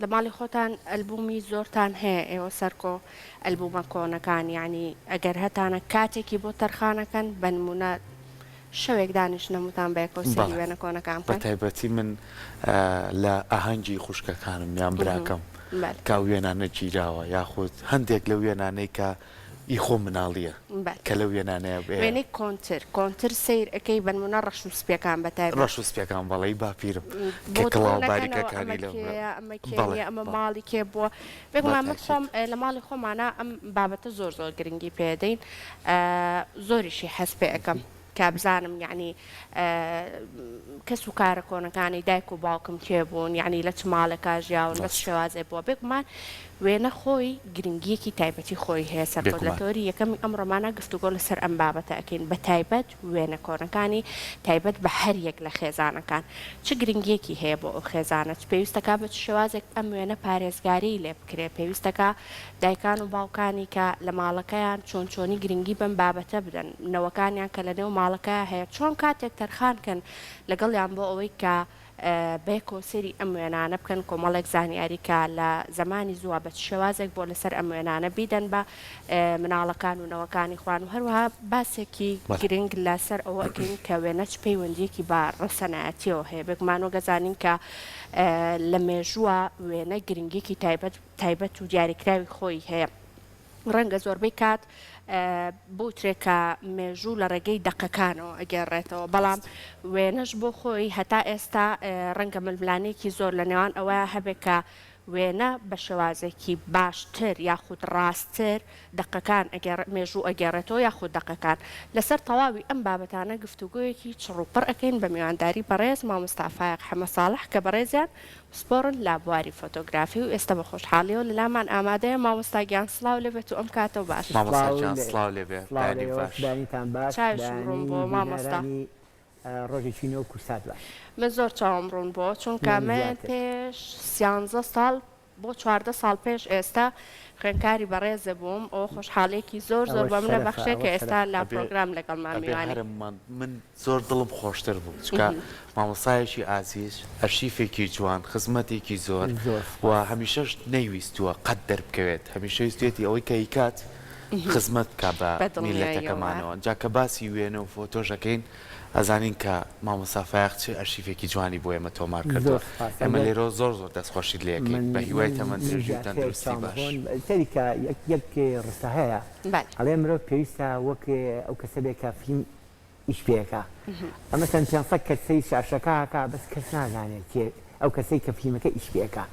لە ماڵی خۆتان ئەلبومی زۆرتان هەیە ئێوە سەرکۆ ئەلبومە کۆنەکان یانی ئەگەر هەتانە کاتێکی بۆ تەرخانەکەن بەنمونە شەوێک دانیشن هەمووتان بەیەکەوە سەیری بەڵێ وێنە کۆنەکان بە بکەن؟ تایبەتی من لە ئاهەنگی خوشکەکانم یان براکەم بەلێ. کە ئەو وێنانە گیراوە یاخود هەندێک لەو وێنانەی کە ئی خۆم مناڵیە بەلێ. کە لەو وێنانەیە بێ. وێنەی کۆنتر کۆنتر سەیر ئەکەی بەنمونە ڕەش و سپیەکان بەتایبەت. ڕەش و سپیەکان بەڵێ ئی باپیرم کە بۆت کڵاوە ڕوون ئەکەنەوە ئەمە باریکەکانی لەو کێیە ئەمە کێ بەڵێ نیە ئەمە بەڵێ. ماڵی کێ بووە بە بێگومان من تاکید. خۆم لە ماڵی خۆمانا ئەم بابەتە زۆر زۆر گرنگی پێ ئەدەین زۆریشی حەز پێ ئەکەم کە بزانم یەعنی کەس و کارە کۆنەکانی دایک و باوکم کێ بوون یەعنی لە چ ماڵێکا ژیاون بە چ ڕاستە. شێوازێ بووە بێگومان وێنە خۆی گرنگیەکی تایبەتی خۆی هەیە سەرکۆت لە بێگومان. تەوەری یەکەمی ئەمڕۆمانا گفتوگۆ لەسەر ئەم بابەتە ئەکەین بە تایبەت وێنە کۆنەکانی تایبەت بە هەر یەک لە خێزانەکان چ گرنگیەکی هەیە بۆ ئەو خێزانە چ پێویستەکا بە چ شێوازێک ئەم وێنە پارێزگاریی لێ بکرێ پێویستەکا دایکان و باوکانی کە لە ماڵەکەیان چۆن چۆنی گرنگی بەم بابەتە بدەن نەوەکانیان کە لە نێو ماڵەکەیا هەیە چۆن کاتێک تەرخان کەن لەگەڵیان بۆ ئەوەی کە بەیەکەوە سەیری ئەم وێنانە بکەن، کۆمەڵێک زانیاری کە لە زەمانی زووە بە چ شێوازێک بووە لەسەر ئەم وێنانە بیدەن بە مناڵەکان و نەوەکانی خۆیان و هەروەها باسێکی گرنگ لەسەر ئەوە ئەکەین کە وێنە چ پەیوەندییەکی بە ڕەسەنایەتییەوە هەیە، بێگومان وەک ئەزانین کە لە مێژووە وێنە گرنگییەکی تایبەت تایبەت و دیاریکراوی خۆی هەیە. ڕەنگە زۆربەی کات بوترێ کە مێژوو لە ڕێگەی دەقەکانەوە ئەگێڕێتەوە، بەڵام وێنەش بۆ خۆی هەتا ئێستا ڕەنگە ململانێیەکی زۆر لە نێوان ئەوەیا هەبێ کە وێنە بە شێوازێکی باشتر یاخود ڕاستتر دەقەکان مێژوو ئەگێڕێتەوە یاخود دەقەکان. لەسەر تەواوی ئەم بابەتانە گفتوگۆیەکی چڕوپڕ ئەکەین بە میوانداری بەڕێز مامۆستا فایەق حەمە ساڵح کە بەڕێزیان پسپۆڕن لە بواری فۆتۆگرافی و ئێستا بە خۆشحاڵیەوە لە لامان ئامادەیە مامۆستا گیان سڵاو لێ بێت و ئەم کاتەو باش. مامۆستا سڵاو گیان لێ سڵاو لێ بێ سڵاو بەیانی لێوەش باش. بەیانیتان باش چاویشم ڕوون بەیانی بۆوە مامۆستا. بینەرانی ڕۆژێکی نوێ و کوردسات باش. من زۆر چاوم ڕوون بۆوە چونکە منیش من زیاتر. پێش سیانزە ساڵ بۆ 14 ساڵ پێش ئێستا خوێنکاری بەڕێزە بووم ئەوە خۆشحاڵیەکی زۆر زۆر ئەوەش بە منە شەرەفە بەخشێ کە ئەوەش ئێستا شەرەفە. لە ئەبێ پرۆگرام لەگەڵمان ئەبێ میوانی. هەرم من زۆر دڵم خۆشتر بوو چونکە مامۆستایەکی ئازیز ئەرشیفێکی جوان خزمەتێکی زۆر زۆر و سوپاس. هەمیشەش نەیویستووە قەت دەربکەوێت هەمیشە ویستویەتی ئەوەی کە ئەیکات خزمەت بکا بە بە دڵنیاییەوە. میللەتەکەمانەوە جا کە باسی وێنە و فۆتۆش ئەکەین ئەزانین کە مامۆستا فایەق چ ئەرشیفێکی جوانی بۆ ئێمە تۆمار زۆر کردووە سوپاس ئێمە ئەگەر لێرەوە زۆر زۆر دەستخۆشیت لێ ئەکەین من بە هیوای من تەمەن من درێژی و زیاتر تەندروستی چاوم باش. ڕوون سەیری کە یەک یەک ڕستە هەیە بەلێ. ئەڵێ مرۆڤ پێویستە وەک ئەو کەسە بێ کە فیلم ئیش پێ ئەکا مەسەلەن 500 کەس سەیری شاشەکە ئەکا بەس کەس نازانێ کێ ئەو کەسەی کە فیلمەکە ئیش پێ ئەکا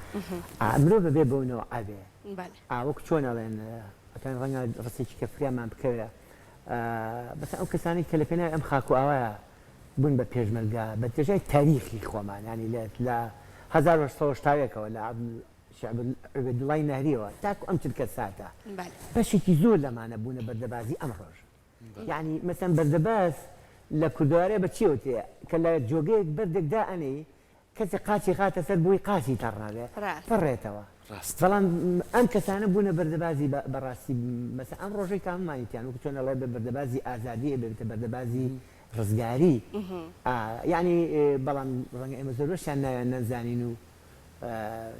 ئا مرۆڤ ئەبێ بەو نەوعە بێ ئا وەک چۆن ئەڵێن ئەتوانین ڕەنگە ڕستێکی کە فریامان بکەوێ مەسەلەن ئەو کەسانەی کە لە پێناوی ئەم خاک و ئاوایە بوون بە پێشمەرگە بە درێژای تاریخی خۆمان یانی لە لە 1881 ەوە لە شێخ عوبێدوڵای نەهریەوە تاکو ئەم چرکە ساتە بەشێکی زۆر لەمانە بوونە بەردەبازی ئەم ڕۆژە. یەعنی مەسەن بەردەباز لە کوردەواریا بە چی ئەوترێ کە لە جۆگەیەک بەردێک دائەنێی کەسێک قاچی خاتە سەر بۆی قاچی تەڕ نەبێ پەڕێتەوە بەڵام ئەم کەسانە بوونە بەردەبازی بەڕاستی مەسەن ئەم ڕۆژەی کە هەموومانی تیان وەکو چۆن ئەڵێ بە بەردەبازی ئازادی ئەبێ بێتە بەردەبازی ڕزگاری یەعنی بەڵام ڕەنگە ئێمە زۆربەشیان ناویان نەزانین و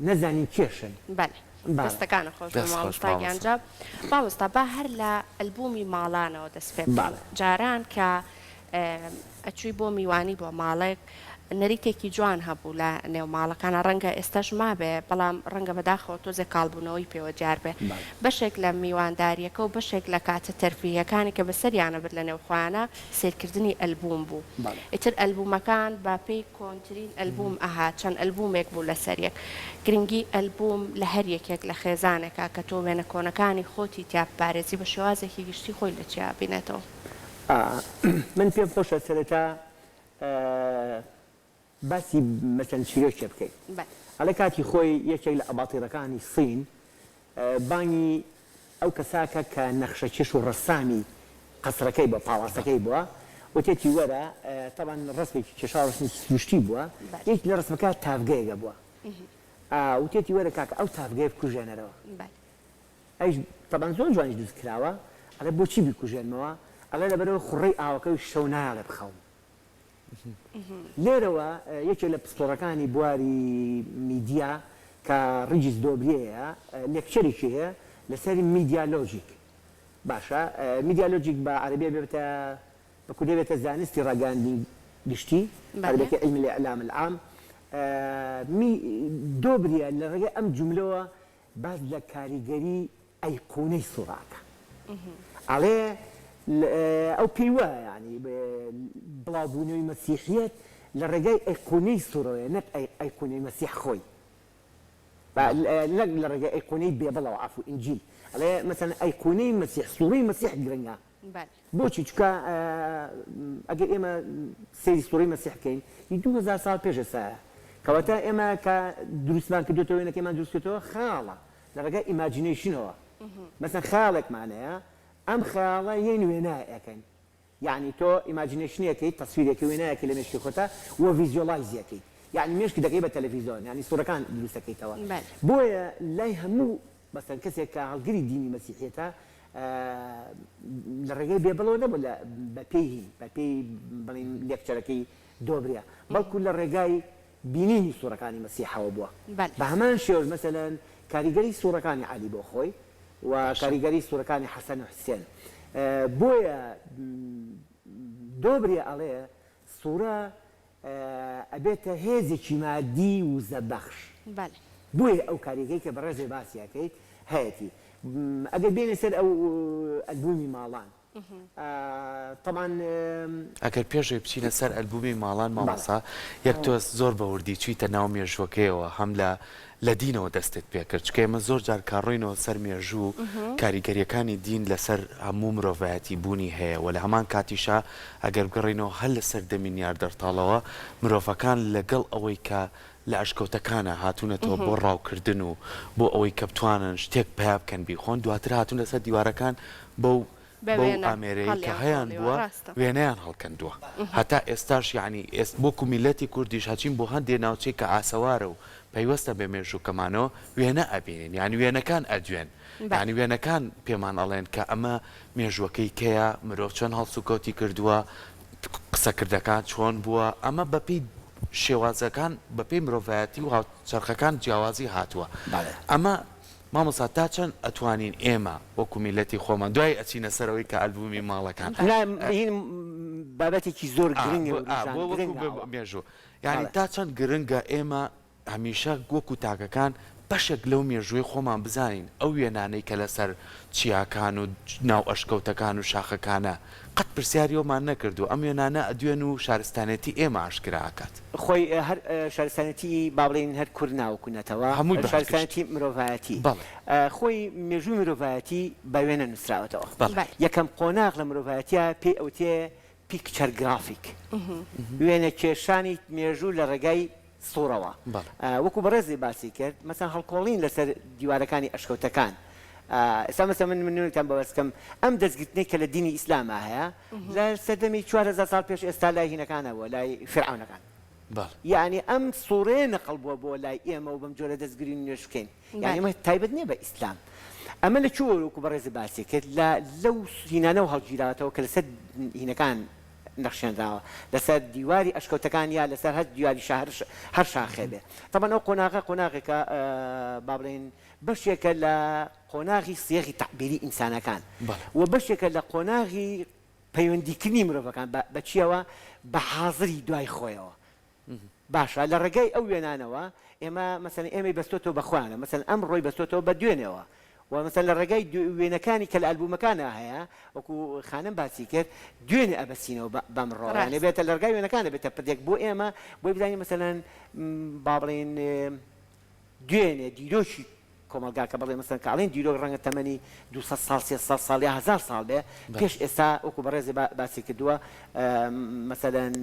نەزانین کێشن. بەلێ دەستەکانت خۆش بێ مامۆستا گیان جا مامۆستا با هەر لە ئەلبومی ماڵانەوە دەست پێ بکەین جاران کە ئەچووی بۆ میوانی بۆ ماڵێک نەریتێکی جوان هەبوو لە نێو ماڵەکانە ڕەنگە ئێستاش مابێ بەڵام ڕەنگە بەداخەوە تۆزێک کاڵبوونەوەی پێوە دیار بێ بەشێک لە میوانداریەکە و بەشێک لە کاتە تەرفیهیەکانی کە بەسەریانە برد لە نێو خۆیانە سەیرکردنی ئەلبوم بوو ئیتر ئەلبومەکان بە پێی کۆنترین ئەلبوم ئەها چەند ئەلبومێک بوو لەسەر یەک گرنگی ئەلبوم لە هەر یەکێک لە خێزانێکا کە تۆ وێنە کۆنەکانی خۆتی تیا بپارێزی بە شێوازێکی گشتی خۆی لە چیا ئەبینێتەوە. من پێم خۆشە سەرەتا باسی مەسەلەن چیرۆکێ بکەین. ئەڵێ کاتی خۆی یەکێک لە ئەباتیڕەکانی سین بانگی ئەو کەساکە کە نەخشەکێش و ڕەسامی قەسرەکەی بووە، پاڵاسەکەی بووە، وتێتی وەرە، تەبعەن ڕەسمێکی کێشاوە ڕەسمێکی سروشتی بووە، یەک لە ڕەسمەکە تاڤگەیەک بووە، وتێتی وەرە کاکە ئەو تاڤگەیە بکوژێنەرەوە. ئەویش تەبعەن زۆر جوانیش دروست کراوە، ئەڵێ بۆچی بیکوژێنمەوە؟ ئەڵێ لەبەرئەوە خوڕەی ئاوەکەی شەو نایەڵێ بخەوم. لێرەوە یەکێک لە پسپۆڕەکانی بواری میدیا. کە ڕیجیس دۆبریەیە lecture ێکی هەیە لەسەر media logic باشە media logic بە عەرەبی ئەبێتە بە کوردی ئەبێتە زانستی ڕاگەیاندنی گشتی بەلێ. عەرەبیەکەی علم الاعلام العام می دۆبریە لە ڕێگەی ئەم جوملەوە باس لە کاریگەری ئەیقونەی سوڕە ئەکا ئەڵێ ئەو پێی وایە یانی بڵاوبوونەوەی مەسیحیەت لە ڕێگای ئەیقونەی سوڕەوەیە نەک ئەیقونەی مەسیح خۆی نەک لە ڕێگای ئەیقونەی بێبڵەوە عەفو ئینجیل ئەڵێ مەسەلەن ئەیقونەی مەسیح سوڕەی مەسیح گرنگە بۆچی؟ چونکە ئەگەر ئێمە سەیری سوڕەی مەسیح بکەین هی 2000 ساڵ پێش ئێستایە کەواتە ئێمە کە دروستمان کردوێتەوە وێنەکەیمان دروست کردەوە خەیاڵە لە ڕێگای imagination ەوە مەسەن خەیاڵێکمان هەیە ئەم خەیاڵە یەین وێنا ئەکەین یەعنی تۆ imagination ێکەیت تەسویرێکی وێنایەکی لە مێشکی خۆتا و visualize ەکەیت یەعنی مێشک دەکەی بە تەلەفیزۆن یەعنی سوڕەکان دروست ئەکەیتەوە بۆیە لای هەموو مەسەن کەسێک کە هەڵگری دینی مەسیحیەتە لە ڕێگەی بێبڵەوە نەبوو لە بە پێی هین بە پێی بڵین lecture ەکەی دۆبریا بەڵکو لە ڕێگای بینینی سوڕەکانی مەسیحەوە بووە. بە هەمان شێوەش مەسەلەن کاریگەری سوڕەکانی عەلی بۆ خۆی و کاریگەری سوڕەکانی حەسەن و حسێن. بۆیە دۆبرێ ئەڵێ سوڕە ئەبێتە هێزێکی مادی وزەبەخش. بۆیە ئەو کاریگەی کە بەڕێزت باسی ئەکەیت هەیەتی. ئەگەر بێینە سەر ئەو ئەلبومی ماڵان. تەبعەن. ئەگەر پێش ئەوەی بچینە سەر ئەلبومی ماڵان مامۆستا یەک تۆز زۆر بە وردی چویتە ناو مێژووەکەیەوە هەم لە لە دینەوە دەستت پێکرد چونکە ئێمە زۆر جار کە ڕۆینەوە سەر مێژوو کاریگەریەکانی دین لەسەر هەموو مرۆڤایەتی بوونی هەیە وە لە هەمان کاتیشا ئەگەر بگەڕێینەوە هەر لە سەردەمی نیاردەرتاڵەوە مرۆڤەکان لەگەڵ ئەوەی کە لە ئەشکەوتەکانا هاتوونەتەوە بۆ ڕاوکردن و بۆ ئەوەی کە بتوانن شتێک پەیا بکەن بیخۆن، دواتر هاتوون لەسەر دیوارەکان بەو بە بەو وێنە ئامێرەی کە هەڵیان هەیان کۆڵیوە بووە ڕاستە. وێنەیان هەڵکەندووە. هەتا ئێستاش یەعنی ئێست وەکوو میللەتی کوردیش هەچین بۆ هەندێ ناوچەی کە ئاسەوارە و پەیوەستە بە مێژووکەمانەوە وێنە ئەبینین یانی وێنەکان ئەدوێن بەلێ. یانی وێنەکان پێمان ئەڵێن کە ئەمە مێژووەکەی کەیە، مرۆڤ چۆن هەڵسوکەوتی کردووە، قسەکردەکان چۆن بووە، ئەمە بەپێی شێوازەکان بەپێی مرۆڤایەتی و هاوچەرخەکان جیاوازی هاتووە. ئەمە مامۆستا تا چەند ئەتوانین ئێمە وەکو میللەتی خۆمان دوای ئەچینە سەر ئەوەی کە ئەلبومی ماڵەکان. نا هین بابەتێکی زۆر گرنگە وروژان گرنگە ئەوە. مێژوو یانی تا چەند گرنگە ئێمە هەمیشە وەکو تاکەکان بەشێک لەو مێژووەی خۆمان بزانین، ئەو وێنانەی کە لەسەر چیاکان و ناو ئەشکەوتەکان و شاخەکانە، قەت پرسیاری ئەومان نەکردووە، ئەم وێنانە ئەدوێن و شارستانێتی ئێمە ئاشکرا ئەکات. خۆی هەر شارستانێتی با بڵێین هەر کورد نا وەکو نەتەوە، هەمووی بە هەر گشتی. شارستانێتی مرۆڤایەتی. بەڵێ. خۆی مێژووی مرۆڤایەتی بە وێنە نووسراوەتەوە. بەڵێ. یەکەم قۆناغ لە مرۆڤایەتیا پێی ئەوترێ picture graphic، وێنەکێشانی مێژوو لە ڕێگای سوڕەوە. وەکو بەڕێزی باسی کرد مەسەن هەڵکۆڵین لەسەر دیوارەکانی ئەشکەوتەکان ئێستا مەسەن من نمونەیەکتان بۆ باس بکەم ئەم دەستگرتنەی کە لە دینی ئیسلاما هەیە لە سەردەمی 4000 ساڵ پێش ئێستا لای هینەکان هەبووە لای فیرعەونەکان یەعنی ئەم سوڕەیە نەقڵ بووە بۆ لای ئێمە و بەم جۆرە دەستگرین و نوێژ بکەین یانی ئەمە تایبەت نییە بە ئیسلام ئەمە لە کوێوە وەکو بەڕێزت باسی کرد لە لەو هینانەوە هەڵگیراوەتەوە کە لەسەر هینەکان نەخشێنراوە لەسەر دیواری ئەشکەوتەکان یا لەسەر هەر دیواری شەهر هەر شاخێ بێ تەبعەن ئەو قۆناغە قۆناغێکە با بڵێین بەشێکە لە قۆناغی سیەغی تەعبیری ئینسانەکان و بەشێکە لە قۆناغی پەیوەندیکردنی مرۆڤەکان بە چیەوە بە حازری دوای خۆیەوە باشە لە ڕێگای ئەو وێنانەوە ئێمە مەسەلەن ئێمەی بەستۆتەوە بە خۆیانەوە مەسەلەن ئەمڕۆی بەستۆتەوە بە دوێنێوە و مەسەلەن لە ڕێگای وێنەکانی کە لە ئەلبومەکانا هەیە وەکو خانم باسی کرد دوێنێ ئەبەستینەوە بە بەمڕۆ یانێ ڕاستە. بێتە لە ڕێگای وێنەکانە بێتە پردێک بۆ ئێمە بۆی بزانین مەسەلەن با بڵێین دوێنێ دیرۆکی کۆمەڵگاکە بەڵێ مەسەلەن کە ئەڵێن دیرۆک ڕەنگە تەمەنی 200 ساڵ 300 ساڵ یا هەزار ساڵ بێ پێش ئێستا وەکو بەڕێزێ باسی کردووە مەسەلەن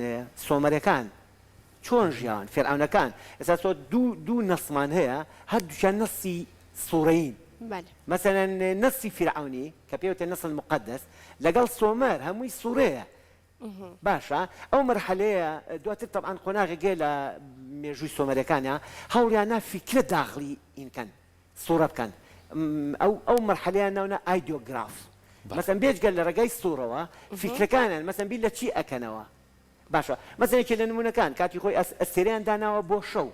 سۆمەرەکان چۆن ژیاون فێرعەونەکان ئێستا تۆ دوو دوو نەسمان هەیە هەردووکیان نەسی سوڕەیین مەسەلەن نەسی فیرعەونی کە پێوتە نەسل مقدس لەگەڵ سۆمەر هەمووی سوڕەیە باشە ئەو مەرحەلەیە دواتر تەبعەن قۆناغێک هەیە لە مێژووی سۆمەرەکانا هەوڵیان نا فیکرە داخڵی این کەن سوڕە بکەن ئەو ئەو مەرحەلەیان ناونا ئایدیۆگراف مەسەن بێجگە لە ڕێگای سوڕەوە فیکرەکانیان مەسەن بیر لە چی ئەکەنەوە باشە مەسەن یەکێ لە نمونەکان کاتی خۆی ئەستێرەیان داناوە بۆ شەو.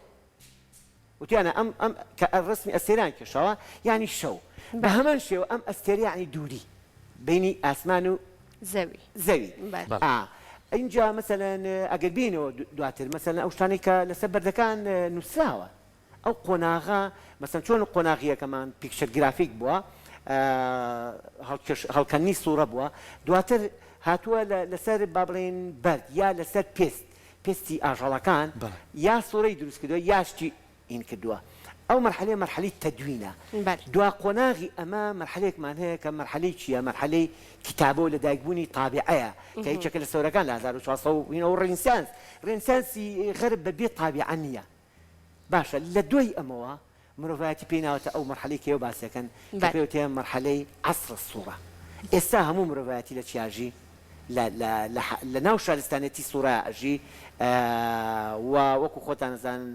وتیانە ئەم ئەم کە ڕەسمی ئەستێرەیان کێشاوە یانی شەو بە هەمان شێوە ئەم ئەستێرە یانی دووری بەینی ئاسمان و زەوی زەوی بەلێ. ئا ئینجا مەسەلەن ئەگەر بێینەوە دواتر مەسەلەن ئەو شتانەی کە لەسەر بەردەکان نووسراوە ئەو قۆناغە مەسەلەن چۆن قۆناغی یەکەمان picture graphic بووە هەڵکێش هەڵکەندنی سوڕە بووە دواتر هاتووە لەسەر با بڵێین بەرد یا لەسەر پێست پێستی ئاژەڵەکان یا سوڕەی دروست کردووە یا شتی ئین کردووە ئەو مەرحەلەیە مەرحەلەی تەدوینە دوا قۆناغی ئەمە مەرحەلەیەکمان هەیە کە مەرحەلەی چییە مەرحەلەی کیتابە و لەدایکبوونی تابیعەیە کە یەکێکە لە سەورەکان لە 1400 و هینەوە ڕێنسانس ڕێنسانسی غەرب بە بێ تابیعە نییە باشە لە دوای ئەمەوە مرۆڤایەتی پێی ناوەتە ئەو مەرحەلەی کە ئێوە باسی ئەکەن کە پێی وترێ مەرحەلەی عصر الصورە ئێستا هەموو مرۆڤایەتی لە چیا ئەژی لە لە لە لە ناو شارستانیەتی سوڕا ئەژی و وەکو خۆتان ئەزانن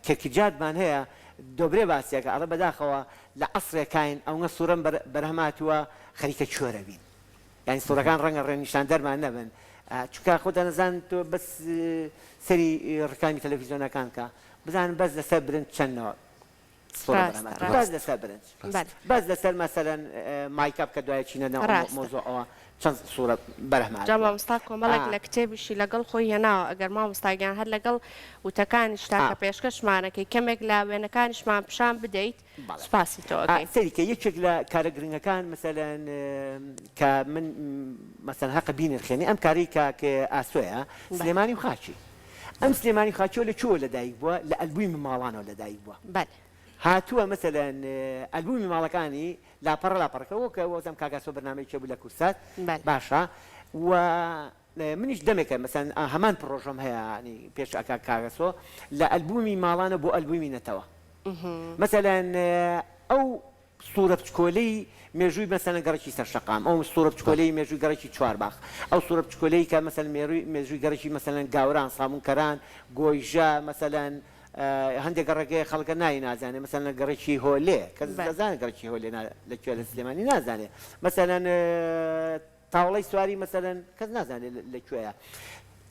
کێرکیجاردمان هەیە دۆبرێ باسی ئەکا ئەڵێ بەداخەوە لە عەسرێکاین ئەونە سوڕەم بەرهەم هاتووە خەریکە کوێرە بین یانی سوڕەکان ڕەنگە ڕێنیشاندەرمان نەبن چونکە خۆتان ئەزانن تۆ بەس سەری ڕکامی تەلەفیزیۆنەکان کە بزانن بەس لەسەر برنج چەند نەوە سوڕە ڕاستە بەرهەم هاتووە بەس ڕاستە لەسەر برنج بەلێ بەس لەسەر مەسەلەن مایکەپ کە دوای چینە ناو ڕاستە. مەوزوعەوە چەند سوڕە بەرهەم جا هاتووە مامۆستا کۆمەڵێک ئا لە کتێبیشی لەگەڵ خۆی هێناوە ئەگەر مامۆستا گیان هەر لەگەڵ وتەکانیشتا ئا کە پێشکەشمانەکەی کەمێک لە وێنەکانیشمان پیشان بدەیت بەڵێ سوپاسی تۆ ئا ئەکەین. سەیری کە یەکێک لە کارە گرنگەکان مەسەلەن کە من مەسەلەن هەقە بینرخێنی ئەم کارەی کاک ئاسۆیە بەلێ. سلێمانی و خاکی ئەم سلێمانی خاکیەوە لە کوێوە لەدایک بووە؟ لە ئەلبوومی ماڵانەوە لەدایک بووە. بەلێ. هاتووە مەسەلەن ئەلبوومی ماڵەکانی لاپەڕە لاپەڕەکە وەک وەزم کاک ئاسۆ بەرنامەیەکی هەبوو لە کوردسات بەلێ. باشە و منیش دەمێکە مەسەلەن هەمان پڕۆژەم هەیە یانی پێش ئەکا کاک ئاسۆ لە ئەلبوومی ماڵانە بۆ ئەلبوومی نەتەوە مەسەلەن ئەو سوورە بچکۆلەی مێژووی مەسەلەن گەڕەکی سەر شەقام، ئەو سوورە بچکۆلەی مێژووی گەڕەکی چوارباخ، ئەو سوورە بچکۆلەی کە مەسەلەن مێرووی مێژووی گەڕەکی مەسەلەن گاوران، ساموونکەران، گۆیژە، مەسەلەن هەندێک گەڕەک هەیە خەڵکە ناوی نازانێ مەسەلەن گەڕەکی هۆلێ، کەس دەزانێ گەڕەکی هۆلێ لە کوێ لە سلێمانی نازانێ مەسەلەن تاوڵەی سواری مەسەلەن کەس نازانێت لە کوێیە.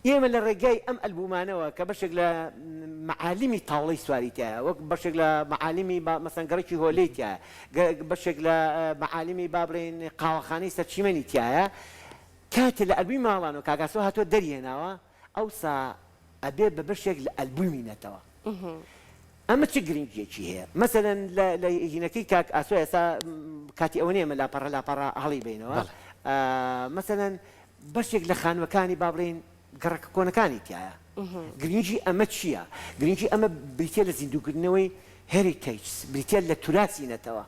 ئێمە لە ڕێگای ئەم ئەلبوومانەوە کە بەشێک لە مەعالیمی تاوڵەی سواری تیایە، وەک بەشێک لە مەعالیمی مەسەلەن گەڕەکی هۆلێی تیایە، بەشێک لە مەعالیمی با بڵێین قاوەخانەی سەرچیمەنی تیایە، کاتێ لە ئەلبوومی ماڵانەوە کاک ئاسۆ هاتووە دەریهێناوە، ئەوسا ئەبێ بە بەشێک لە ئەلبوومی نەتەوە. ئەمە چ گرنگیەکی هەیە؟ مەسەلەن لە لە هینەکەی کاک ئاسۆ ئێستا کاتی ئەوە نیە ئێمە لاپەڕە لاپەڕە هەڵی بەینەوە مەسەلەن بەشێک لە خانووەکانی با بڵێین گەڕەکە کۆنەکانی تیایە گرنگی ئەمە چییە؟ گرنگی ئەمە بریتیە لە زیندووکردنەوەی heritage بریتیە لە توراسی نەتەوە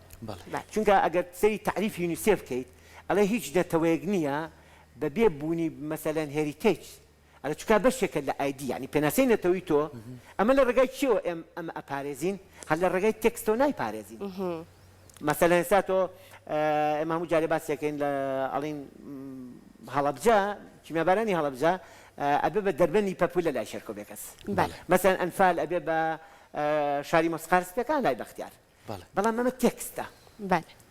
چونکە ئەگەر سەیری تەعریفی یونیسێف بکەیت ئەڵێ هیچ نەتەوەیەک نییە بەبێ بوونی مەسەلەن heritage ئەرێ چونکە بەشێکە لە ئایدی یانی پێناسەی نەتەوەی تۆ ئەمە لە ڕێگای چیەوە ئێم ئەمە ئەپارێزین هەر لە ڕێگای تێکستەوە نایپارێزین مەسەلەن ئێستا تۆ ئێمە هەموو جارێ باسی ئەکەین لە ئەڵین هەڵەبجە کیمیابارانی هەڵەبجە ئەبێ بە دەربەنی پەپولە لای شێرکۆ بێکەس مەسەلەن ئەنفال ئەبێ بە شاری مۆسیقار سپیەکان لای بەختیار بەڵام ئەمە تێکستە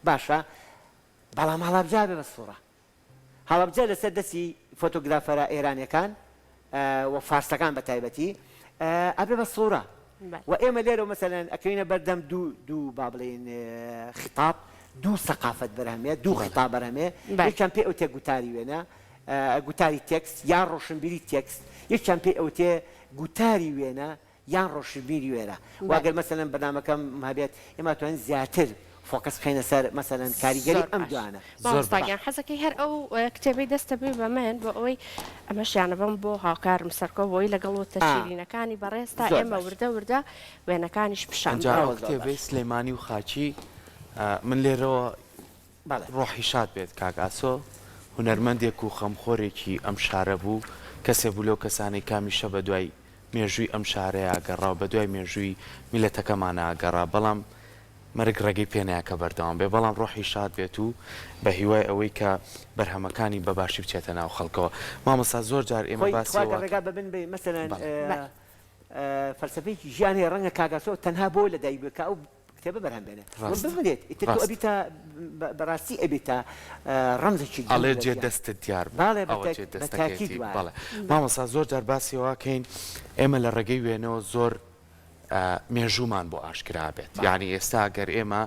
باشە بەڵام هەڵەبجە ئەبێ بە سوڕە هەڵەبجە لەسەر دەستی فۆتۆگرافەرە ئێرانیەکان و فارسەکان بە تایبەتی ئەبێ بە سوڕە و ئێمە لێرەوە مەسەلەن ئەکەوینە بەردەم دوو دوو با بڵێین خیتاب دوو سەقافەت بەرهەمێ دوو خیتاب بەرهەمێ یەکیان پێ ئەوتێ گوتاری وێنە گوتاری تێکست یان ڕۆشنبیری تێکست یەکیان پێ ئەوتێ گوتاری وێنە یان ڕۆشنبیری وێرە و ئەگەر مەسەلەن بەرنامەکەم هەبێت ئێمە ئەتوانین زیاتر focus بخەینە سەر مەسەلەن کاریگەری زۆر ئەم باش دوانە. زۆر مامۆستا باش. گیان حەزەکەی هەر ئەو کتێبەی دەستە بێ بە من بۆ ئەوەی ئەمەشیانە بەم بۆ هاوکارم سەرکۆ بۆی لەگەڵ وتە ئا شیرینەکانی بەڕێزتا زۆر ئێمە باش. وردە وردە وێنەکانیش پیشان ئەنجا بدەین. ئەو ئەوە زۆر کتێبەی باش. سلێمانی و خاکی من لێرەوە بەڵێ. ڕۆحی شاد بێت کاک ئاسۆ هونەرمەندێک و خەمخۆرێکی ئەم شارە بوو، کەسێ بوو لەو کەسانەی کە هەمیشە بە دوای مێژووی ئەم شارەیا گەڕا و بە دوای مێژووی میللەتەکەمانا گەڕا، بەڵام مەرگ ڕێگەی پێ نەیا کە بەردەوام بێ، بەڵام ڕۆحی شاد بێت و بە هیوای ئەوەی کە بەرهەمەکانی بە باشی بچێتە ناو خەڵکەوە. مامۆستا زۆر جار ئێمە خۆی باسی تخوا ئەوە گەر ڕێگا ئەکەین. بە من بەی مەسەلەن بەڵێ. بەڵێ. فەلسەفەیەکی ژیان هەیە ڕەنگە کاک ئاسۆ تەنها بۆ لەدایک بووێ کە ئەو کتێبە بەرهەم بێنێ و ڕاستە. بمرێت ئیتر تۆ ڕاستە. ئەبیتە بەڕاستی ئەبیتە ڕەمزێکی گرنگ ئەڵێ لە جێ ژیان. دەستت دیار بوو بەڵێ بە ئەوە تەک جێ بە تاکید دەستەکەیەتی وایە. بەڵێ مامۆستا زۆر جار باسی ئەوە کەین ئێمە لە ڕێگەی وێنەوە زۆر. مێژوومان بۆ ئاشکرا بێت یانی ئێستا گەر ئێمە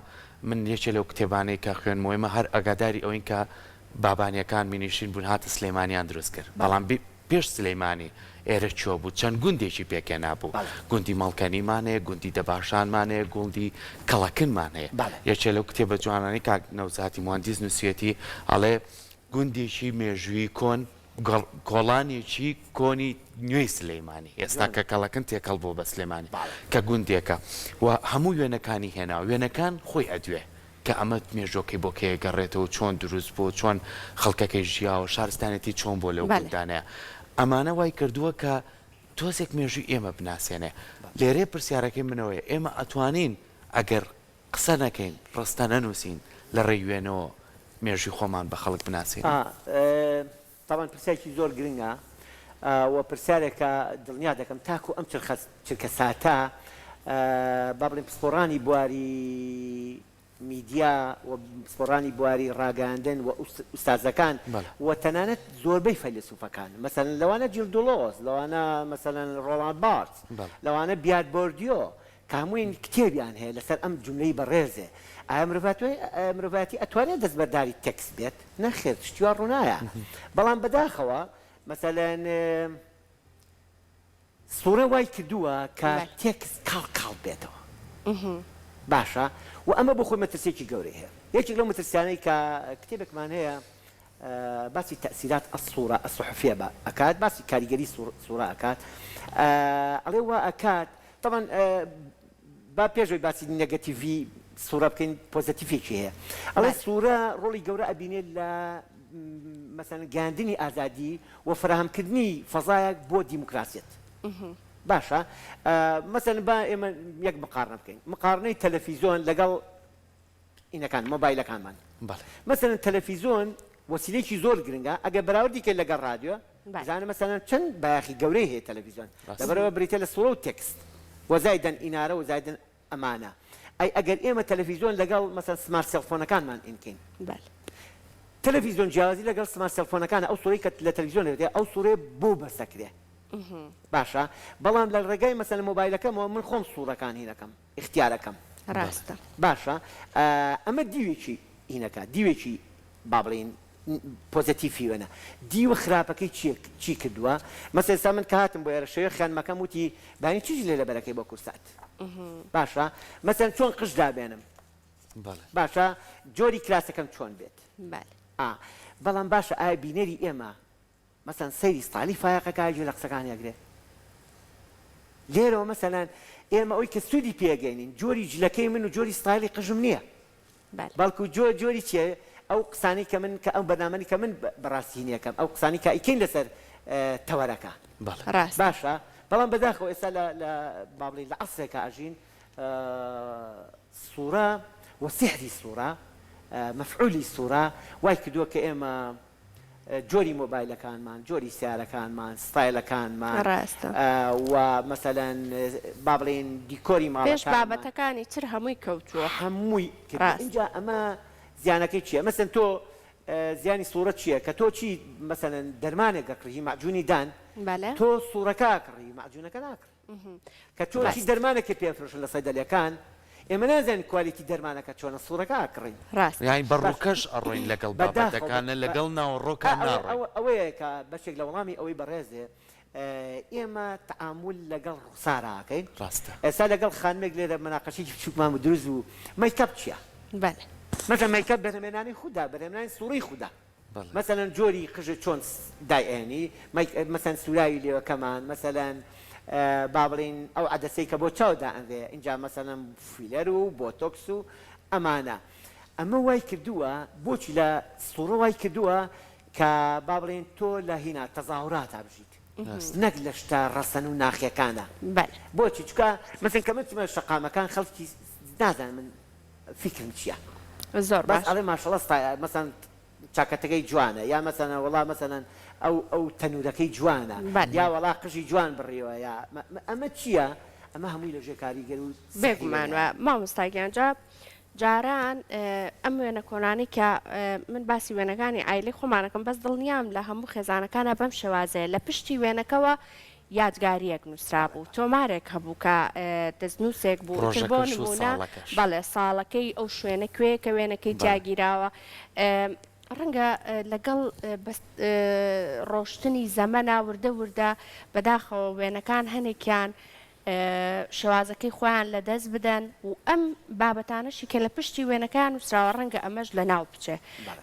من یەکێ لەو کتێبانەی کە خوێنمەوە ئێمە هەر ئاگاداری ئەوین کە بابانیەکان مینیشین بوون هاتە سلێمانیان دروست کرد بەڵام پێش سلەیمانی ئێرە کوێ بوو چەند گوندێکی پێکهێنابوو گوندی مەڵکەنیمان هەیە گوندی دەباشانمان هەیە گوندی کەڵەکنمان هەیە یەکێ لەو کتێبە جوانانەی کاک نەوزاتی موهەندیس نووسیویەتی ئەڵێ گوندێکی مێژوویی کۆن کۆڵانێکی کۆنی نوێی سلەیمانی ئێستا کە کەڵەکن تێکەڵ بووە بە سلێمانی کە گوندێکە و هەموو وێنەکانی هێناوە وێنەکان خۆی ئەدوێ کە ئەمە مێژوەکەی بۆ کەی ئەگەڕێتەوە چۆن دروست بووە چۆن خەڵکەکەی ژیاوە شارستانێتی چۆن بووە لەو گوندانەیە ئەمانە وای کردووە کە تۆزێک مێژووی ئێمە بناسێنێ لێرەیە پرسیارەکەی منەوەیە ئێمە ئەتوانین ئەگەر قسە نەکەین ڕستە نەنووسین لە ڕێی وێنەوە مێژووی خۆمان بە خەڵک بناسێنین؟ تەبعەن پرسیارێکی زۆر گرنگە و پرسیارێکە دڵنیا دەکەم تاکو ئەم چرکە ساتە با بڵێین پسپۆڕانی بواری میدیا و پسپۆڕانی بواری ڕاگەیاندن و ئوستازەکان و تەنانەت زۆربەی فەیلەسوفەکان مەسەلەن لەوانە جیل دولۆز لەوانە مەسەلەن ڕۆڵان بارتس لەوانە بیار بۆردیۆ کە هەمووین کتێبیان هەیە لەسەر ئەم جوملەی بەڕێزێ، ئایا مرۆڤایەتی ئەتوانێت دەستبەرداری تێکست بێت؟ نەخێر شتی وا ڕوونایا. بەڵام بەداخەوە مەسەلەن سوڕێ وای کردووە کە تێکست کاڵ کاڵ بێتەوە. باشە و ئەمە بۆ خۆی مەترسییەکی گەورەی هەیە. یەکێک لەو مەترسیانەی کە کتێبێکمان هەیە باسی تەئسیرات الصورە الصحفیە ئەکات، باسی کاریگەری سوڕە ئەکات، ئەڵێ وا ئەکات تەبعەن با پێش ئەوەی باسی نێگەتیڤی سوورە بکەین پۆزەتیفێکی هەیە ئەڵێ سوورە ڕۆڵی گەورە ئەبینێت لە مەسەن گەیاندنی ئازادی و فراهەمکردنی فەزایەک بۆ دیموکراسیەت باشە مەسەن با ئێمە یەک مقارنە بکەین مقارنەی تەلەفیزۆن لەگەڵ ئینەکان مۆبایلەکانمان بەڵێ. مەسەلەن تەلەفیزۆن وەسیلەیەکی زۆر گرنگە ئەگەر بەراوردی کەی لەگەڵ ڕادیۆ بزانە مەسەلەن چەند بایەخی گەورەی هەیە تەلەفیزۆن ڕاستە. لەبەرئەوە بریتیە لە سوڕە و تێکست وە زایدەن ئینارە و زایدەن ئەمانە ئەی ئەگەر ئێمە تەلەفیزۆن لەگەڵ مەسەلەن smart cell phone ەکانمان ئین کەین بەلێ. تەلەفیزۆن جیاوازی لەگەڵ smart cell phone ەکانە ئەو سوڕەی کە لە تەلەفیزۆن دەبێت ئەو سوڕەیە بۆ بەس ئەکرێ باشە بەڵام لە ڕێگای مەسەلەن مۆبایلەکەمەوە من خۆم سوڕەکان هین ئەکەم ئیختیارەکەم. ڕاستە. باشە ئەمە دیوێکی هینەکە دیوێکی با بڵێین پۆزەتیفی وێنە دیوە خراپەکەی چیە چی کردووە مەسە ئێستا من کە هاتم بۆ ئێرە شەوێ خانمەکەم وتی بانی چ جلێ لەبەرەکەی بۆ کورسات باشە مەسەن چۆن قژ دابێنم باشە جۆری کراسەکەم چۆن بێت ئا بەڵام باشە ئایا بینەری ئێمە مەسەن سەیری ستایلی فایەقەکە گوێ لە قسەکانی ئەگرێ لێرەوە مەسەلەن ئێمە ئەوی کە سوودی پێگەینین جۆری جلەکەی من و جۆری ستایلی قژم نییە بەڵکو جۆ جۆری چیە ئەو قسانی کە من کە ئەو بەرنامەنی کە من بەڕاستی نیەکەم ئەو قسانی کە ئەیکەین لەسەر تەوەرەکە باشە بەڵام بەداخەوە ئێستا لە لە با بڵێین لە عەسرێکا ئەژین سوورە و سیحری سوورە مەفعولی سوورە وای کردووە کە ئێمە جۆری مۆبایلەکانمان، جۆری سەیارەکانمان، ستایلەکانمان ڕاستە. و مەسەلەن با بڵێین دیکۆری پێش ماڵەکانمان. بابەتەکانی تر هەمووی کەوتووە. هەمووی کردووە. ڕاستە. ئینجا ئەمە زیانەکەی چییە؟ مەسەلەن تۆ زیانی سوڕە چییە؟ کە تۆ چی مەسەلەن دەرمانێک ئەکڕی، مەعجونی دان، بەلێ. تۆ سوڕەکە ئەکڕی، مەعجونەکە ناکڕی. کە تۆ چی دەرمانێکت پێ ئەفرۆشن لە سەیدەلیەکان ئێمە نازانین quality دەرمانەکە چۆنە سوڕەکە ئەکڕین. ڕاستە. یانی بە ڕووکەش ئەڕۆین لەگەڵ بابەتەکان نە لەگەڵ ناوەڕۆکا ناڕۆین. ئەوەیە کە بەشێک لە وەڵامی ئەوەی بەڕێزێ ئێمە تەعامول لەگەڵ ڕوخسارا ئەکەین. ڕاستە. ئێستا لەگەڵ خانمێک لێرە مەناقەشەیەکی بچووکمان بوو دروست بوو مەیکەپ چیە؟ بەلێ. مەسەلەن مەیکەپ بەرهەمێنانی خودا بەرهەمێنانی سوڕی خودا. مەسەلەن جۆری قژت چۆن دای ئەیەنی مەسەن سوراوی لێوەکەمان مەسەلەن با بڵێین ئەو عەدەسەی کە بۆ چاو دائەنرێ ئینجا مەسەلەن فیلەر و بۆتۆکس و ئەمانە ئەمە وای کردووە بۆچی لە سوڕە وای کردووە کە با بڵێین تۆ لە هینا تەزاهوراتا بژیت نەک لە شتە ڕەسەن و ناخیەکانە بۆچی چونکە مەسەن کە من چمە شەقامەکان خەڵکی نازانن من فیکرم چیە زۆر بەس باش. ئەڵێ ماشەڵا ستای مەسەن چاکەتەکەی جوانە یا مەسەلەن وەڵا مەسەلەن ئەو ئەو تەنورەکەی جوانە بەلێ. یا وەڵا قژی جوان بڕیوە یا ئەمە چیە ئەمە هەمووی لە ژێر کاریگەر و سحری بێگومان وێنەیە. وە مامۆستا گیان جا جاران ئەم وێنە کۆنانەی کە من باسی وێنەکانی عایلەی خۆمانەکەم بەس دڵنیام لە هەموو خێزانەکانا بەم شێوازەیە لە پشتی وێنەکەوە. یادگارییەک نووسرابوو، تۆمارێک هەبوو کە دەستنووسێک بوو، ئیتر بۆ ڕۆژەکەش و نموونە ساڵەکەش. بەڵێ ساڵەکەی ئەو شوێنە کوێیە کە وێنەکەی تیا بەڵێ. گیراوە، ڕەنگە لەگەڵ ڕۆشتنی زەمەنا وردە وردە بەداخەوە وێنەکان هەنێکیان شێوازەکەی خۆیان لەدەست بدەن و ئەم بابەتانەشی کە لە پشتی وێنەکەیان نووسراوە ڕەنگە ئەمەش لەناو بچێ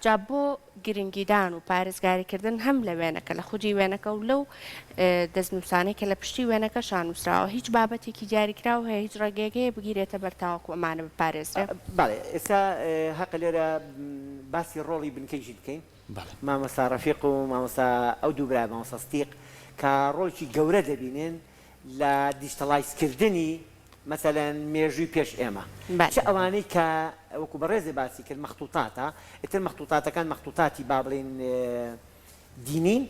جا بۆ گرنگیدان و پارێزگاریکردن هەم لە وێنەکە لە خودی وێنەکە و لەو دەستنووسانەی کە لە پشتی وێنەکەشا نووسراوە هیچ بابەتێکی دیاریکراو هەیە هیچ ڕێگەیەک هەیە بگیرێتە بەر تاوەکو ئەمانە بپارێزرێ؟ بەڵێ ئێستا هەقە لێرە باسی ڕۆڵی بنکەی ژیر بکەین مامۆستا ڕەفیق و مامۆستا ئەو دوو برا مامۆستا ستیق کە ڕۆڵێکی گەورە دەبینن لە digitalize کردنی مەسەلەن مێژووی پێش ئێمە چ ئەوانەی کە وەکو بەڕێزێ باسی کرد مەختوتاتە ئیتر مەختوتاتەکان مەختوتاتی با بڵێین دینین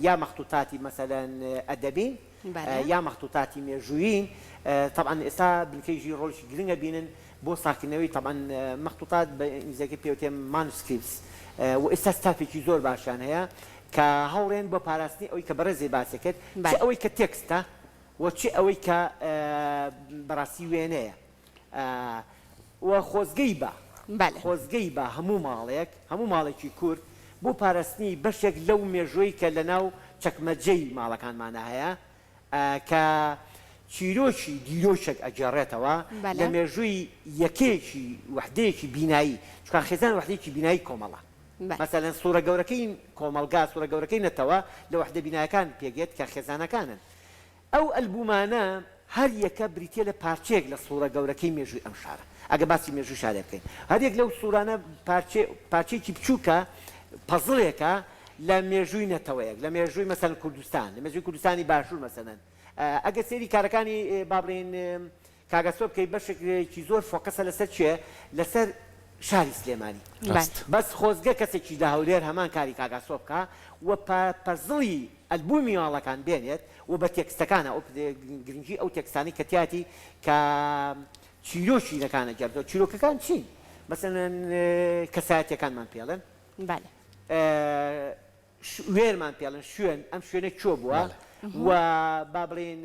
یا مەختوتاتی مەسەلەن ئەدەبین یا مەختوتاتی مێژوویین تەبعەن ئێستا بنکەی ژیر ڕۆڵێکی گرنگ ئەبینن بۆ ساغکردنەوەی تەبعەن مەختوتات بە ئینگلیزیەکەی پێوتێ manuscripts و ئێستا ستافێکی زۆر باشیان هەیە کە هەوڵێن بۆ پاراستنی ئەوەی کە بەڕێزێ باسی کرد چ ئەوەی کە تێکستە و چ ئەوەی کە بەڕاستی وێنەیە و خۆزگەی بە خۆزگەی بە هەموو ماڵێک هەموو ماڵێکی کورد بۆ پاراستنی بەشێک لەو مێژووەی کە لەناو چەکمەجەی ماڵەکانمانا هەیە کە چیرۆکی دیرۆکێک ئەگێڕێتەوە لە مێژووی یەکەیەکی وەحدەیەکی بینایی چونکە خێزان وەحدەیەکی بینایی کۆمەڵە مەسەلەن سوڕە گەورەکەی کۆمەڵگا سوڕە گەورەکەی نەتەوە لە وەحدە بینایەکان پێکدێت کە خێزانەکانن ئەو ئەلبومانە هەر یەکە بریتیە لە پارچەیەک لە سوڕە گەورەکەی مێژووی ئەم شارە. ئەگەر باسی مێژووی شارێ بکەین هەر یەک لەو سوڕانە پارچەی پارچەیەکی بچووکە پەزڵێکە لە مێژووی نەتەوەیەک لە مێژووی مەسەلەن کوردستان لە مێژووی کوردستانی باشوور مەسەلەن ئەگەر سەیری کارەکانی با بڵێین کاک ئاسۆ بکەی بەشێکی زۆر focus ە لەسەر کوێ؟ لەسەر شاری سلێمانی. ڕاست. بەس خۆزگە کەسێکیش لە هەولێر هەمان کاری کاک ئاسۆ بکا و پەزڵی ئەلبومی ماڵەکان بێنێت و بە تێکستەکانە ئەو گرنگی ئەو تێکستانەی کە تیاتی کە چیرۆکی نەکان ئەگێڕێتەوە چیرۆکەکان چین؟ مەسەلەن کەسایەتیەکانمان پێڵێن. بەلێ. وێرمان پێڵێن شوێن ئەم شوێنە کوێ بووە و با بڵێین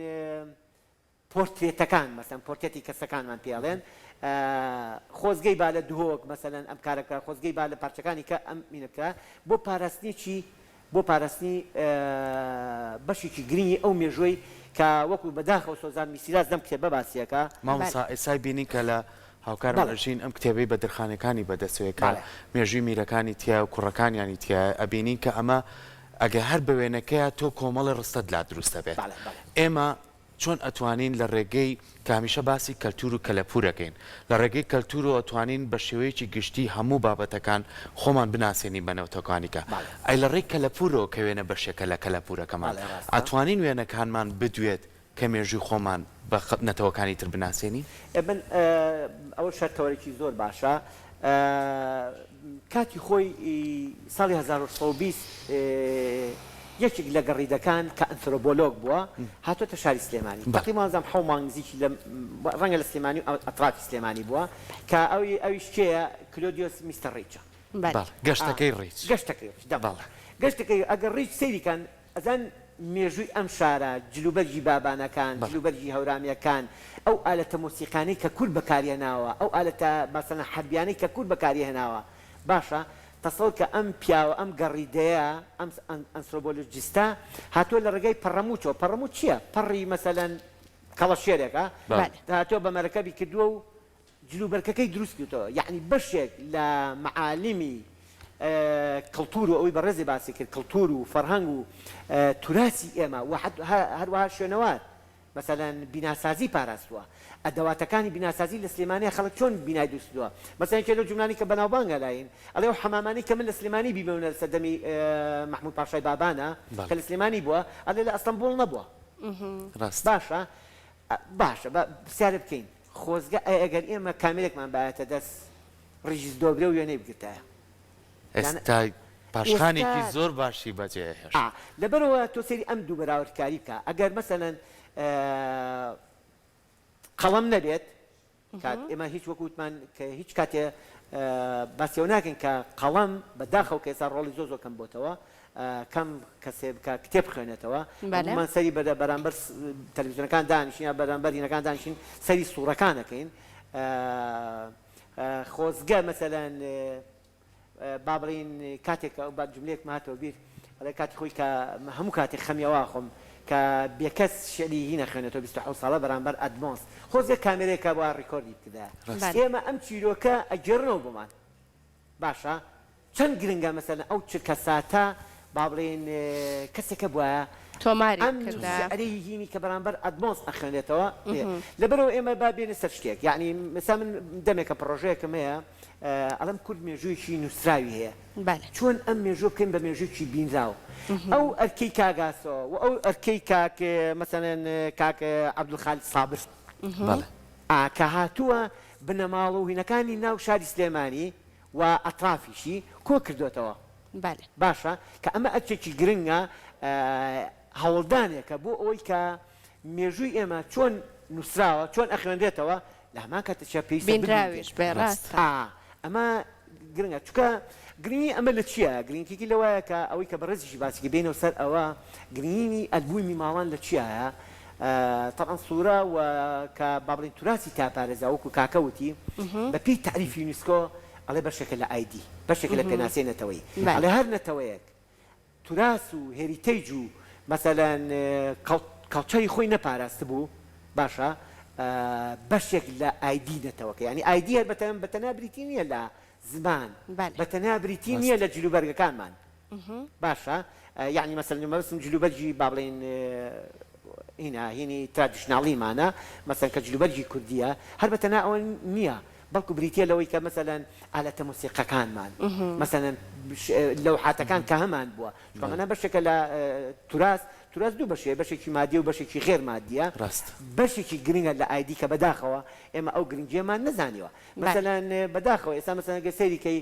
پۆرترێتەکان مەسەن پۆرتێتی کەسەکانمان پێ ئەڵێن خۆزگەی با لە دهۆک مەسەلەن ئەم کارە بکرا خۆزگەی با لە پارچەکانی کە ئەم مینە بکرا بۆ پاراستنی چی بۆ پاراستنی بەشێکی گرنگی ئەو مێژووی کە وەکو بەداخەوە سۆزان میسیراس لەم کتێبە باسیەکە. مامۆستا ئێسای بینی کە لە هاوکارم ئەژین ئەم کتێبەی بەدرخانەکانی بەدەستەوەیە کە مێژووی میرەکانی تیایە و کوڕەکانیانی تیایە ئەبینین کە ئەمە ئەگەر هەر بە وێنەکەیا تۆ کۆمەڵێ ڕستەت لا دروست ئەبێت ئێمە چۆن ئەتوانین لە ڕێگەی کە هەمیشە باسی کەلتور و کەلەپور ئەکەین لە ڕێگەی کەلتورەوە ئەتوانین بە شێوەیەکی گشتی هەموو بابەتەکان خۆمان بناسێنین بە نەتەوەکانی کە ئەی لە ڕێی کەلەپورەوە کە وێنە بەشێکە لە کەلەپورەکەمان ئەتوانین وێنەکانمان بدوێت کە مێژووی خۆمان بە نەتەوەکانی تر بناسێنین؟ من ئەوە شەر تەوەرێکی زۆر باشە کاتی خۆی ساڵی 1920 یەکێک لە گەڕیدەکان کە ئەنثرۆبۆلۆگ بووە هاتۆتە شاری سلێمانی تەقریبا وازانم حەو مانگ نزیکی لە ڕەنگە لە سلێمانی و ئەترافی سلێمانی بووە کە ئەوی ئەویش کێیە کلۆدیۆس میستەر ڕیچە بەڵێ گەشتەکەی ڕیچ گەشتەکەی ڕیچ دەبەڵێ گەشتەکەی ئەگەر ڕیچ سەیری کەن ئەزان مێژووی ئەم شارە، جلوبەرگی بابانەکان، جلوبەرگی هەورامییەکان، ئەو ئالەتە مۆسیقانەی کە کورد بەکاریهێناوە، ئەو ئالەتە مەسەلەن حەربیانەی کە کورد بەکاریهێناوە، باشە تەسەور کە ئەم پیاوە، ئەم گەڕیدەیە، ئەم ئەنسرۆبۆلۆجیستە هاتووە لە ڕێگای پەڕەمووچەوە، پەڕەمووچ چییە؟ پەڕی مەسەلەن کەڵەشێرێکە، هاتووە بە مەرەکەبی کردووە و جلوبەرگەکەی دروست کردووە یەعنی بەشێک لە مەعالیمی کڵتور و ئەوەی بەڕێزی باسی کرد کڵتور و فەرهەنگ و توراسی ئێمە و هەروەها شوێنەوار مەسەلەن بیناسازی پاراستووە ئەدەواتەکانی بیناسازی لە سلێمانیا خەڵک چۆن بینای دروست کردووە مەسەلەن یەکێ لەو جوملانەی کە بەناوبانگە لاین ئەڵێ ئەو حەمامانەی کە من لە سلێمانی بیمەونە لە سەردەمی مەحمود پاشای بابانە کە لە سلێمانی بووە ئەڵێ لە ئەستەنبوڵ نەبووە باشە باشە با پرسیارێ بکەین خۆزگە ئەی ئەگەر ئێمە کامێرێکمان بایەتە دەست ڕیژیس دۆبرێ و وێنەی بگرتایە یان ئێستا پاشخانێکی ئێستا زۆر باشی بەجێ هێشت. ئا لەبەرئەوە تۆ سەیری ئەم دوو بەراوردکاری بکە ئەگەر مەسەلەن قەڵەم نەبێت کات ئێمە هیچ وەکو وتمان کە هیچ کاتێ باسی ئەوە ناکەین کە قەڵەم بە داخەوە کە ئێستا ڕۆڵی زۆر زۆر کەم بۆتەوە. کەم کەسێ بکە کتێب بخوێنێتەوە بەلێ. هەموومان سەری بەرە بەرامبەر تەلەفزیۆنەکان دانیشین یا بەرامبەر هینەکان دانیشین سەری سوڕەکان ئەکەین خۆزگە مەسەلەن با بڵێین کاتێک کە با جملەیەکم هاتەوە بیر ئەڵێ کاتی خۆی کە هەموو کاتێک خەمی ئەوە ئەخۆم کە بێکەس شیعری هی نەخوێنێتەوە 27 ساڵە بەرامبەر ئەدمۆنس خۆزگە کامێرەیەک هەبوایە ڕیکۆردی بکردایە ڕاستە. ئێمە ئەم چیرۆکە ئەگێڕنەوە بۆمان باشە چەند گرنگە مەسەلەن ئەو چرکەساتە با بڵێین کەسێک هەبوایە تۆماری ئەم بکردایە. شیعرەی هینی کە بەرامبەر ئەدمۆنس ئەخوێنێتەوە لەبەرئەوە ئێمە با بێینە سەر شتێک یەعنی مەسا من دەمێکە پڕۆژەیەکم هەیە ئەڵێم کورد مێژوویەکی نووسراوی هەیە بەلێ. چۆن ئەم مێژووە بکەین بە مێژوویەکی بینراو ئەو ئەرکەی کاک ئاسۆ و ئەو ئەرکەی کاک مەسەلەن کاک عەبدولخالق سابر بەڵێ. ئا کە هاتووە بنەماڵە و هینەکانی ناو شاری سلێمانی و ئەترافیشی کۆ کردۆتەوە. بەلێ. باشە کە ئەمە ئەرکێکی گرنگە هەوڵدانێکە بۆ ئەوەی کە مێژووی ئێمە چۆن نووسراوە چۆن ئەخوێنرێتەوە لە هەمان کاتیشا پێویستە بینراویش ببینرێت. بێ ڕاستە. ئا ئەمە گرنگە چونکە گرنگی ئەمە لە چییە گرنگیی لەوایە کە ئەوەی کە بەڕێزیشی باسی کرد بێینەوە سەر ئەوە گرنگیی ئەلبوومی ماڵان لە چیایە تەبعەن سوورە و کە با بڵێین توراسی تا پارێزا وەکوو کاکە وتی بە پێی تەعریفی یونسکۆ ئەڵێ بەشێکە لە ID بەشێکە لە پێناسەی نەتەوەیی ئەڵێ هەر نەتەوەیەک توراس و heritage و مەسەلەن culture ی خۆی نەپاراستبوو باشە بەشێک لە ID نەتەوەکە یانی ID هەر بە تەنها بریتی نییە لە زمان بە تەنها بریتی نییە لە جلوبەرگەکانمان باشە یەعنی مەسەلەن مەبەستم جلوبەرگی با بڵێین هینا هینی traditional یمانە مەسەلەن کە جلوبەرگی کوردییە هەر بە تەنها ئەوە نییە بەڵکو بریتییە لەوەی کە مەسەلەن ئالەتە مۆسیقەکانمان مەسەلەن لەوحاتەکان کە هەمان بووە چونکە ئەمانە بەشێکە لە توراس توراس دوو بەشەیە بەشێکی مادیە و بەشێکی غێر مادیە ڕاستە. بەشێکی گرنگە لە ID کە بەداخەوە ئێمە ئەو گرنگییەمان نەزانیوە مەسەلەن بەداخەوە ئێستا مەسەلەن گەر سەیری کەی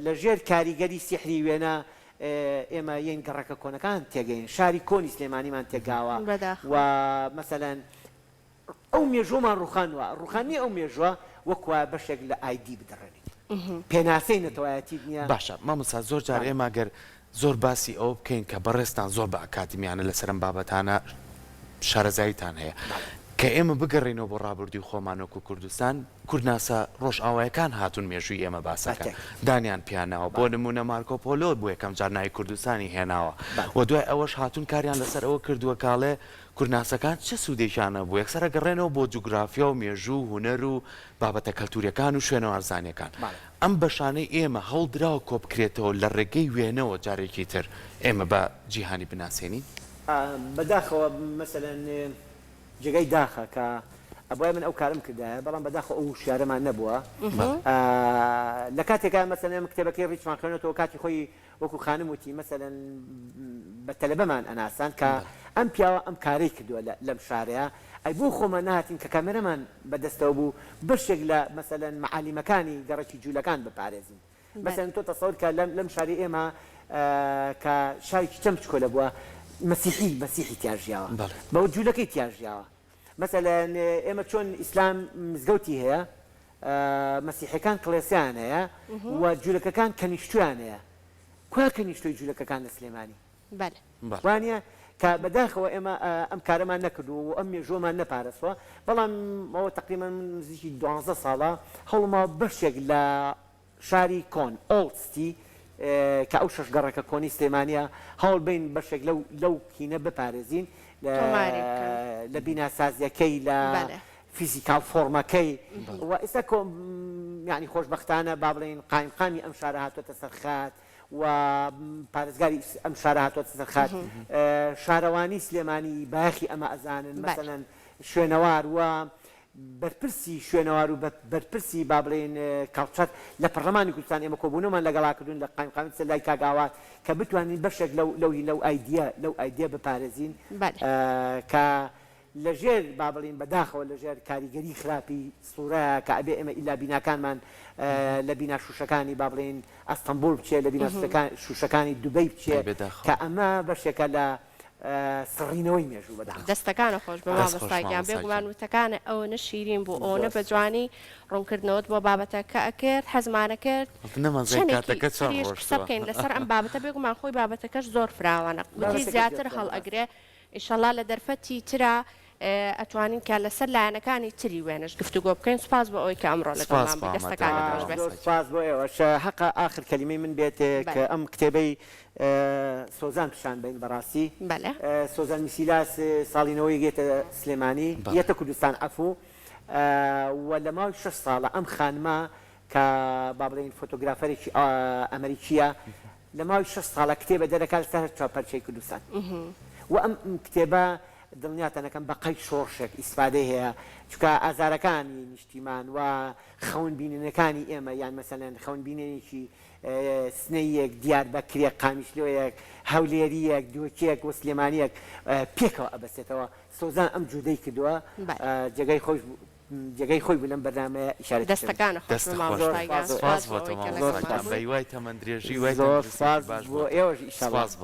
لە ژێر کاریگەری سیحری وێنە ئێمە یەین گەڕەکە کۆنەکان تێگەین شاری کۆنی سلێمانیمان تێگاوە و مەسەلەن ئەو مێژووەمان ڕوخانوە ڕوخاندنی ئەو مێژووە وەک وایە بەشێک لە ID بدڕێنیت پێناسەی نەتەوایەتیت نیە. باشە مامۆستا زۆر جار ئێمە گەر زۆر باسی ئەوە بکەین کە بەڕێزتان زۆر بە ئەکادیمیانە لەسەر ئەم بابەتانە شارەزاییتان هەیە کە ئێمە بگەڕێینەوە بۆ ڕابردووی خۆمان وەکو کوردستان کوردناسە ڕۆژئاوایەکان هاتوون مێژووی ئێمە باسەکەن دانیان پیا ناوە بۆ نموونە مارکۆ پۆلۆ بۆ یەکەم جار ناوی کوردستانی هێناوە و دوای ئەوەش هاتوون کاریان لەسەر ئەوە کردووە کاڵێ کوردناسەکان چ سوودێکیان هەبوو؟ یەکسەر ئەگەڕێنەوە بۆ جوگرافیا و مێژوو و هونەر و بابەتە کەلتووریەکان و شوێنەوارزانیەکان. ئەم بەشانەی ئێمە هەوڵدراوە کۆبکرێتەوە لە ڕێگەی وێنەوە جارێکی تر ئێمە بە جیهانی بناسێنین؟ بەداخەوە مەسەلەن جێگای داخە کە ئەبوایە من ئەو کارەم کردایە بەڵام بەداخەوە ئەو وشیارەمان نەبووە لە کاتێکا مەسەلەن ئێمە کتێبەکەی ڕیچمان خوێنێتەوە کاتی خۆی وەکو خانم وتی مەسەلەن بە تەلەبەمان ئەناساند کە ئەم پیاوە ئەم کارەی کردووە لەم شارەیا ئەی بۆ خۆمان نەهاتین کە کامێرەمان بە دەستەوە بوو بەشێک لە مەسەلەن مەعالیمەکانی گەڕەکی جوولەکان بپارێزین مەسەلەن تۆ تەسەور کە لەم لەم شاری ئێمە کە شارێکی چەند بچکۆلە بووە مەسیحی مەسیحی تیا ژیاوە بەوە جوولەکەی تیا ژیاوە مەسەلەن ئێمە چۆن ئیسلام مزگەوتی هەیە مەسیحیەکان کڵێسایان هەیە و جولەکەکان کەنیشتویان هەیە کوا کەنیشتۆی جولەکەکان لە سلێمانی بەلێ. وانیە کە بەداخەوە ئێمە ئەم کارەمان نەکردووە و ئەم مێژووەمان نەپارستوە بەڵام ئەوە تەقریبەن من نزیکی دوانزە ساڵە هەوڵماوە بەشێک لە شاری کۆن، Old City، کە ئەو شەش گەڕەکە کۆنەی سلێمانییە، هەوڵ بەین بەشێک لەو لەو کینە بپارێزین تۆماری بکەن. لە بیناسازییەکەی، لە بەلێ. physical form ەکەی و ئێستا کۆ یانی خۆشبەختانە با بڵێین قایمقامی ئەم شارە هاتووەتە سەر خەت و پارێزگاری ئەم شارە هاتووەتە سەر خەت، شارەوانی سلێمانی بایەخی ئەمە ئەزانن، بەلێ. مەسەلەن شوێنەوار و بەرپرسی شوێنەوار و بەرپرسی با بڵێین culture لە پەڕلەمانی کوردستان ئێمە کۆبوونەوەمان لەگەڵا کردوون لە قایمقامیەتی سەر لای کاک ئاوات کە بتوانین بەشێک لەو لەو لەو ID ە لەو ID ە بپارێزین بەلێ. کە لە ژێر با بڵێین بە داخەوە لە ژێر کاریگەری خراپی سوورەیە کە ئەبێ ئێمە ئیلا بیناکانمان لە بینا شووشەکانی با بڵێین ئەستەنبوڵ بچێ لە بینا شووشەکانی دوبەی بچێ ئەی بەداخەوە. کە ئەمە بەشێکە لە. سڕینەوەی مێژوو بەداخەوە. دەستەکانت خۆش بێ دەست خۆش مامۆستا گیان مامۆستا بێگومان گیان. وتەکانت ئەوەنە شیرین بوو ئەوەنە زۆر بە سوپاس. جوانی ڕوونکردنەوەت بۆ بابەتەکە ئەکرد حەزمانەکرد نەمانزانی چەنێکی کاتەکە چۆن تریش قسە ڕۆشتووە. بکەین لەسەر ئەم بابەتە بێگومان خۆی بابەتەکەش زۆر فراوانە وتی بابەتەکە زۆر زیاتر فراوانە ڕاستە. هەڵئەگرێ ئیشەڵا لە دەرفەتی ترا ئەتوانین کە لەسەر لایەنەکانی تری وێنەش گفتوگۆ بکەین سوپاس بۆ ئەوەی کە ئەمڕۆ سپاس لەگەڵمان بۆ بووی ئامادەبوونت دەستەکانت خۆش مامۆستا بێت. زۆر گیان. سوپاس بۆ ئێوەش هەقە ئاخر کەلیمەی من بێت کە بەلێ. ئەم کتێبەی سۆزان پیشان بەین بەڕاستی بەلێ. سۆزان میسیلاس ساڵی نەوەی یەتە سلێمانی بەڵێ. یەتە کوردستان عەفوو و لە ماوەی شەش ساڵە ئەم خانمە کە با بڵێین فۆتۆگرافەرێکی ئەمەریکییە لە ماوەی شەش ساڵە کتێبە دەرەکات لەسەر هەر چوار پارچەی کوردستان و ئەم کتێبە دڵنیاتان ئەکەم بە قەی شۆڕشێک ئیسفادەی هەیە چونکە ئازارەکانی نیشتیمان و خەون بینینەکانی ئێمە یان مەسەلەن خەون بینینێکی سنەییەک، دیاربەکرێک، قامیشلۆیەک، هەولێرییەک، دهۆکییەک و سلێمانییەک پێکەوە ئەبەستێتەوە. سۆزان ئەم جوودەی کردووە جێگای خۆش جێگای خۆی بوو لەم بەرنامەیە ئیشارەتی پێ بکەم. دەستەکانت خۆش دەست بێ خۆش مامۆستا گیان زۆر سپاس سوپاس بۆ بۆ تۆ ئەوەی کە مامۆستا لەگەڵمان گیان بووی. بە هیوای تەمەن درێژی هیوای زۆر تەندروستیەکی سوپاس باش بۆ بۆ تۆ ئێوەش ئیشەڵا. سپاس بۆ.